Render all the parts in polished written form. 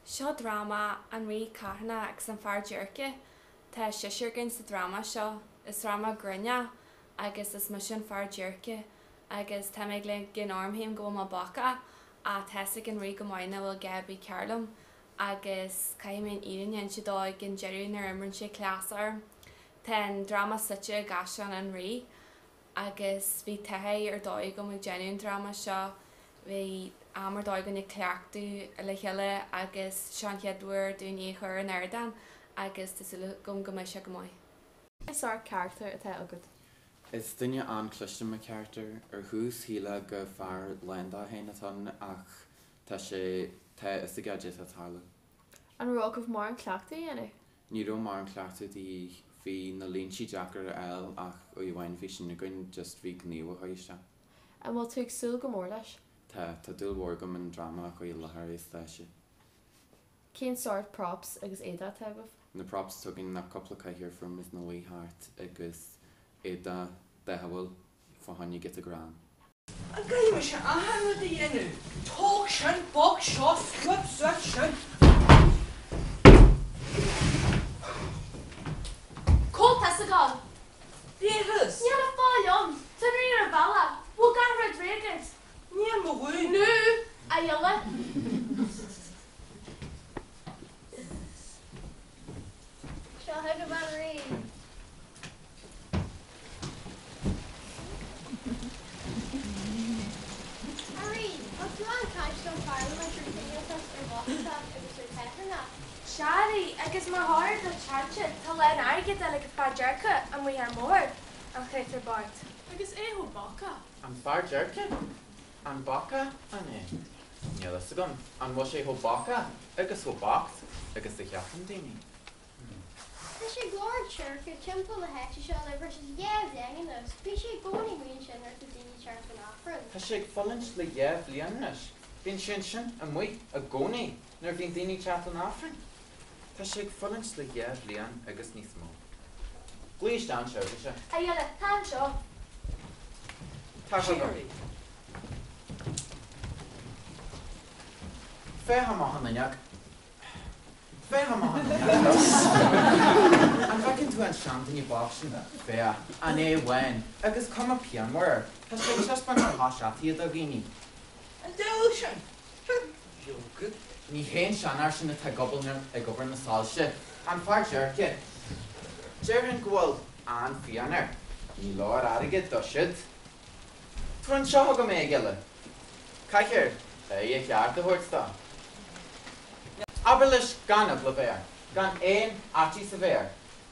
Seo dráma An Rí Carthanach agus an Fear Déirce. Tá seisear againn sa dráma seo. Is dráma grinn é agus is mise an fear déirce agus tá mé ag ligean orm féin go bhfuil mé bacach ach tá fhios ag an Rí go maith nach bhfuil a dhath ar bith cearr liom agus caithfidh mé an fhírinne a inse dó ag an deireadh nuair a imríonn sé cleas orm. Tá an dráma suite i gCaisleán an Rí. agus bhí taithí ar dóigh agam ag déanamh an dráma seo. Bhí am ar dóigh againn ag cleachtadh le chéile agus seo an chéad uair dúinn é a chur ar an ardán agus tá súil agam go mbeidh sé go maith. Cén sórt carachtar atá agat? Is duine an-chliste mo charachtar. Ar thús shílfeá gur fear lán dó féin atá ann ach tá sé, tá a fhios aige cad é atá ag tarlú. An raibh agaibh mórán cleachtadh a dhéanamh? Ní raibh mórán cleachtadh de dhíth. Bhí na línte deacair a fháil ach oíche amháin bhí sin againn, just bhí gníomh a chur isteach. An bhfuil tú ag súil go mór leis? Tá, tá dúil mhór agam an dráma a chur i láthair ar stáitse. Cén sórt props agus éadaí atá agaibh? Na props atá againn ná cúpla cathaoir fuair muid ina luí thart agus éadach dathúil fá choinne giota greann. An gcaithfidh mise achan rud a dhéanamh? Tóg sin, bog seo, scuab suas sin. Cá bhfuil tusa ag gabháil? Bhíothas. Níl le fáil ann. Tá an rí ar an bhealach. Bhfuil gach rud réidh agat? Níl mo dhún. Nó, a ghiolla. Seo chugaibh an rí. A Rí, bhfuil tú an-chaint don pharlaimint ar chineáltas, ar bhochtacht agus ar chatharnach? Sea, a Rí, agus mar thoradh ar do chuid cainte, tá a lán airgid á fháil ag an fear déirce amuigh ar an mbóthar, an créatúr bocht. Agus é chomh bacach. An fear déirce? An bacach, an é? Níl fhios agam an bhfuil sé chomh bacach agus chomh bocht agus a cheapann daoine. Tá sé ag lorg seirce timpeall na háite seo le breis is dheá bhliain anuas. Bíonn sé i gcónaí amuigh ansin nuair atá daoine ag teacht ón Aifreann. Tá sé ag fulaingt le dheá bhliain anois. Bíonn sé ansin amuigh i gcónaí nuair a bhíonn daoine ag teacht ón Aifreann. Tá sé ag fulaingt le dheá bhliain agus níos mó. Glaoigh isteach an seirbhíseach. A ghiolla, tá anseo. Tar chugam. Féach amach an fhuinneog. Féach amach an fhuinneog. An bhfeiceann tú an seanduine bocht sin? Féach, an aghaidh bhán agus cuma pianmhar air. Tá sé ag taispeáint a chois fhataí do dhaoine. An diabhal sin! Leoga. Ní hé an seanfhear sin atá ag obair ag obair na soilse, an fear déirce. Déarfainn go bhfuil an-phian air. Ní leor airgead dó siúd. Tabhair anseo chugam é, a ghiolla. Caithfear aghaidh a cheart a thabhairt dó. Abair leis gan eagla a bheith air, gan aon fhaitíos a bheith air.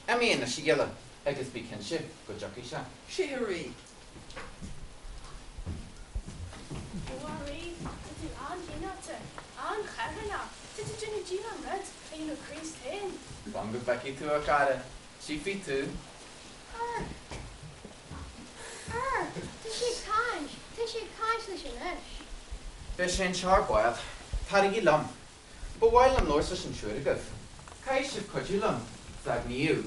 Imigh anois, a ghiolla, agus bí cinnte go dtiocfaidh sé. Sea, a Rí. Ó, a Rí, tá tú an-chineálta, an-charthanach. Tá tú ag déanamh diabhal an rud a dhéanfadh Críost féin. Fan go bhfeicfidh tú, a chara. Tchífidh tú. Amharc! Amharc! Tá sé ag caint! Tá sé ag caint leis anois! Beidh sé anseo ar ball. Taraigí liom. Ba mhaith liom labhairt leis an triúr agaibh. Caithfidh sibh cuidiú liom sa ghníomh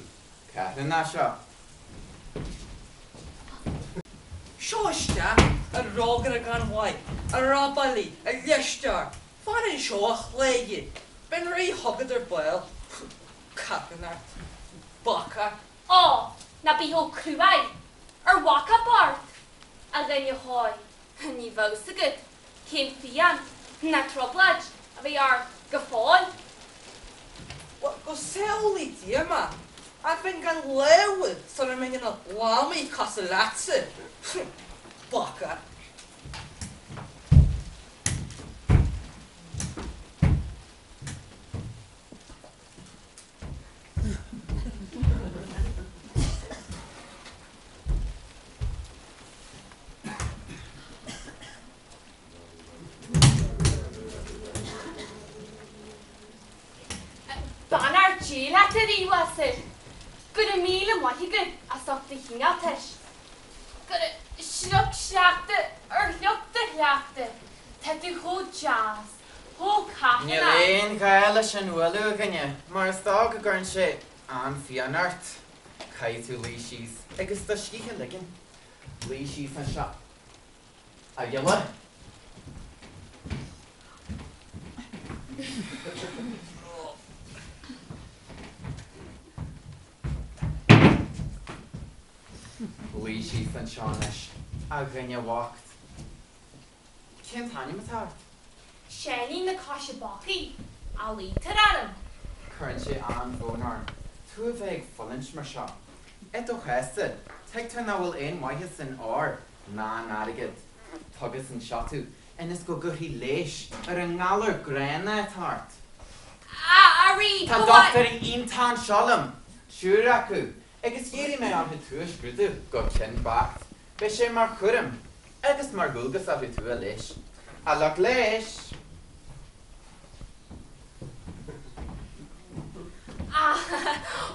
carthanach seo. Seo isteach, a rógaire gan mhaith, a robálaí, a leisteoir! Fan anseo, a chléire! Beidh an Rí chugat ar ball. Carthanacht. Bacach. Ó, ná bí chomh cruaidh, ar bhacach bocht, a dhuine chóir, ní bheadh 's agat cén phian ná trioblóid a bheidh ort go fóill. Bhuel, go samhlaí Dia mé, ach bheinn gan lámha sula mbeinn ina lámaí cosúil leatsa. Bacach. Beannacht Dé leat, a Rí uasail. Go raibh míle maith agat as ucht do chineáltais. Go raibh sliocht sleachta ar shliocht do shleachta. Tá tú chomh deas. Chomh carthanach. Níl aon ghá leis an bhualadh, a dhuine, mar is dóigh go gcuireann sé an-phian ort. Caithfidh tú luí síos agus do scíth a ligean. Luigh síos anseo, a ghiolla. Luigh síos anseo anois, a dhuine bhoicht. Cén t-ainm atá ort? Seáinín na Coise Bocaí a ghlaoitear orm. Cuireann sé an-bhrón orm tú a bheith ag fulaingt mar seo. I do chás-sa, tuigtear nach bhfuil aon mhaitheas in ór ná in airgead. Tugas anseo tú ionas go gcuirfí leigheas ar an ngalar gránna atá ort. A, a Rí, Tá ba mhaith. dochtúirí iontacha anseo liom, triúr acu, agus iarrfaidh mé orthu tú a scrúdú go cion beacht. Beidh sé mar chúram agus mar dhualgas orthu tú a leigheas. A lucht leighis! Á,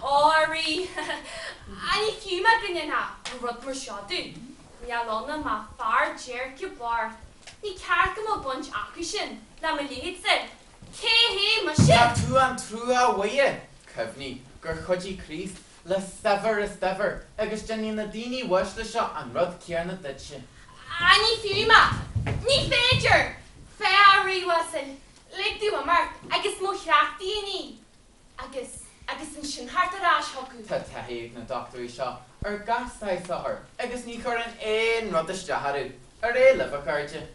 a Rí, ní fiú mé go ndéanfá rud mar seo domh. Níl ionam ach fear déirce bocht. Ní ceart go mbeadh baint acu sin le mo leithéidse. Cé hé mise? Tá tú an trua uaidhe! Cuimhnigh gur chuidigh Críost le saibhir is daibhir agus déanfaidh na daoine uaisle seo an rud céanna duitse. Á, ní fiú mé! Ní féidir! Féach, a Rí uasail, lig domh imeacht agus mo chleachtaí a ní, agus, agus ansin theacht ar ais chucu. Tá taithí ag na dochtúirí seo ar gach saghas othar agus ní chuireann aon rud isteach orthu. Ar aghaidh libh, a chairde.